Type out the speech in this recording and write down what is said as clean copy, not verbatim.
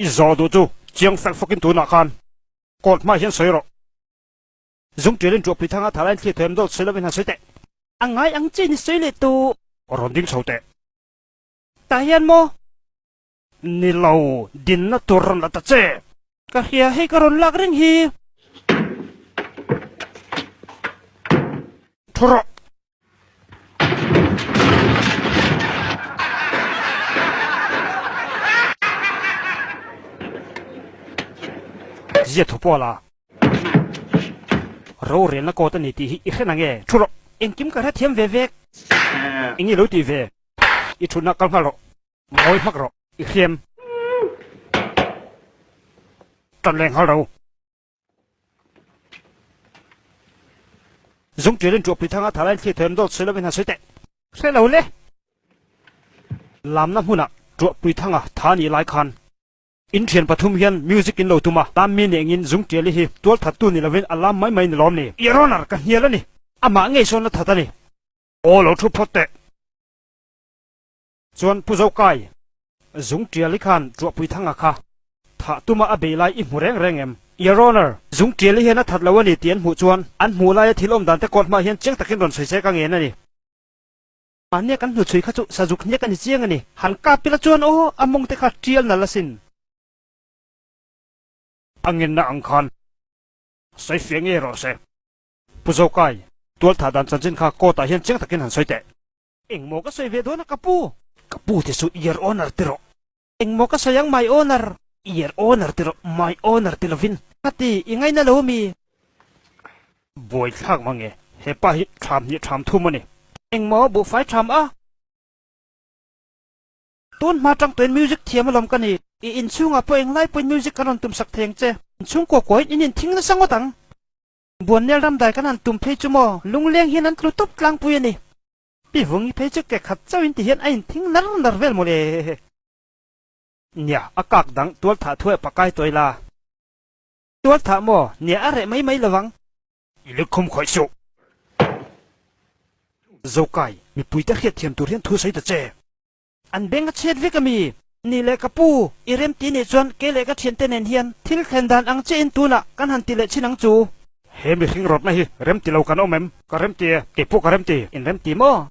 I zawh duh chu chiang fek fawkin tunah khan court hmaah hian sawi rawh. Zung ṭialin ṭuahpui thanga tha laiin thli thuam dawt sawi lovin han sawi teh. A ngai ang chin i sawi leh tu. Rawn ding chho teh. Tah hian maw? Ni lo, dinna tur rawn la ta che. Ka hria, hei ka rawn lak reng hi. Thu rawh. Zia thu pawh la. Rorelna court a ni tih hi i hre nange? Thu rawh. Engkim ka hrethiam ve vek. Eng i lo tih ve? I thutna kal nghal rawh. Ngawi hmak rawh. I hriam. Tan leh nghal ro. Zung ṭialin ṭuahpui thanga tha laiin thli thuam dawt sawi lovin han sawi teh. Hre lo le. Lamna hmunah ṭuahpui thanga tha nih lai khan in ṭhian pathum hian music in lo tum a, lam mi nengin zung ṭiali hi tual thattu ni lovin a lam mai mai ni lawm ni? Your Honour, ka hnial a ni. Amah ngei sawn la that a ni. Aw lo thu phawt teh. Chuan Pu Zokai, Zung Tiali khan Tuahpui Thanga kha thah tuma a bei lai i hmu reng reng em? Your Honour, Zung Tiali hian a that lo a ni tih an hmuh chuan an hmuh laia thil awm dan te court hmaah hian chiang takin rawn sawi se ka ngen a ni. Mahnia kan hnuchhui kha chu sazuk hniak a ni chiang a ni. Han kap ila chuan aw, a mawng te kha tial nalh asin. A ngenna ang khan sawi fiah ngei rawh se. Pu Zokai, tual thah dan chanchin kha court ah hian chiang takin han sawi teh. Engmaw ka sawi ve dawn a ka pu? Ka pu te chu Your Honour ti rawh. Engmaw ka sawi ang my Honour? Your Honour ti rawh, my Honour ti lovin. Ka ti, i ngaina lo mi? Buaithlak mang e, he pa hi ṭham hnih ṭham thum a ni. Engmaw buhfai ṭham a? Tun hma ṭang tuin music thiam alawm ka ni. I inchhungah pawh englai pawhin music kan rawn tumsak thei ang che. Inchhungkua kuain in inthing nasa ngawt ang. Buannel ramdai kan han tum phei chu maw, lungleng hian an tlu tawp tlangpui a ni. Pi Vungi phei chu ke khat chauhin ti hian a inthing nar nar vel mawle. Nia, a kak dang tual thah thuai pakai tawi la. Tual thah maw? Nia, a reh mai mai lovang. I lukhum khawih suh. Zokai, mipuite hriatthiam tur hian thu sawi ta che. An beng a chhiat vek a mi? Ni leh ka pu, i remti nih chuan kei leh ka thiante nen hian thil thlen dan ang chiahin tunah kan han ti leh chin ang chu. He mihring rawtna hi remti lo kan awm em? Ka remti e, kei pawh ka remti. In remti maw?